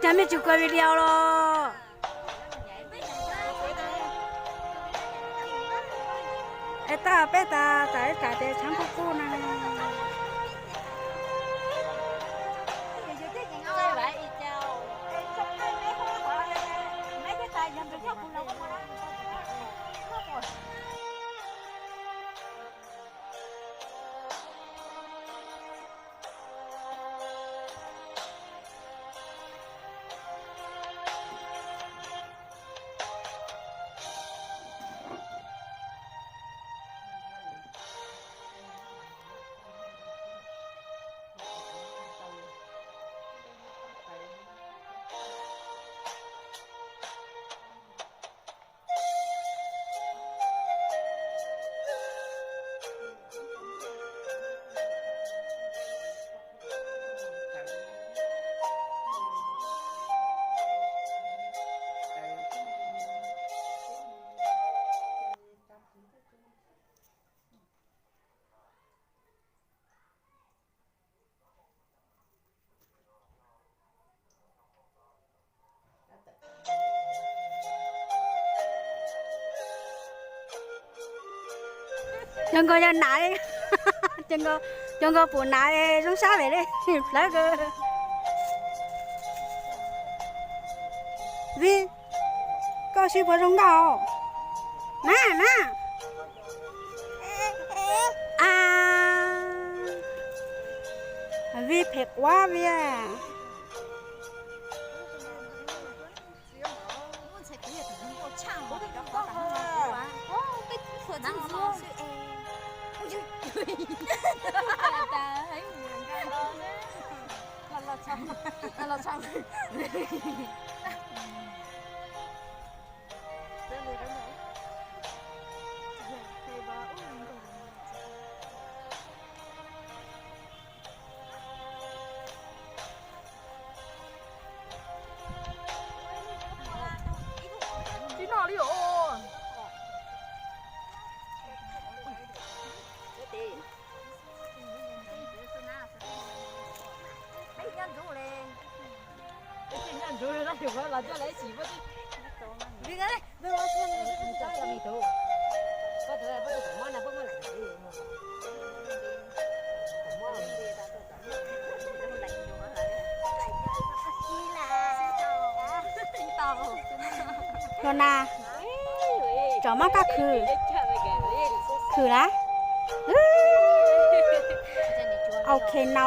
Cas mej tsis kov video los? Es tab peb tas tas ib tsam ces tshav kuj kuj na. Cov nkauj yog nav, cov nkauj pum nav zoo sab lawm li, plawv kawg. Vij, koj sib puas zoo nkauj na na. Vij phem quav Vij. Tsis noj li os. Los na, tsom mab kab khw, khw lawm. Ok no.